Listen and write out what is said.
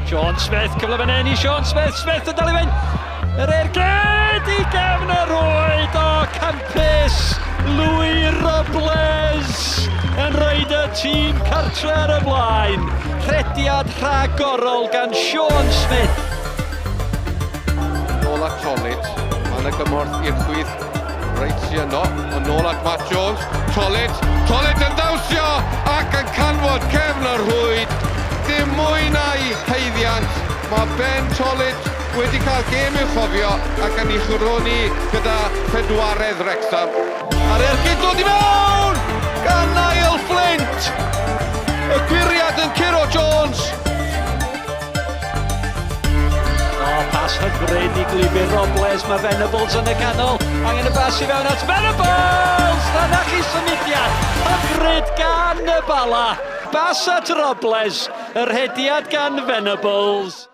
Sean Smith, cyfle fan hyn i Sean Smith, Smith yn dal i fynd. Yr ergyd i gefn y rwyd o campus Louis Robles yn rhaid y tîm cartre ar y blaen. Rhediad rhagorol gan Sean Smith. Nôl at Tolit, mae yna gymorth i'r chwith reit sy yno, ond nôl at Matt Jones, Tolit, Tolit yn dawnsio ac yn canfod cefn y rhwyd, dim mwy na'i haeddiant, mae Ben Tolit wedi cael gêm i'w chofio ac yn ei choroni gyda phedwaredd Wrecsam. A'r ergyd dod i mewn gan Niall Flint! Y gwyriad yn curo Jones! O, pas hyfryd i Glybir Robles, mae Venables yn y canol, angen y bas i fewn at Venables! Dyna chi symudiad hyfryd gan y Bala. Bas at Robles, y rhediad gan Venables.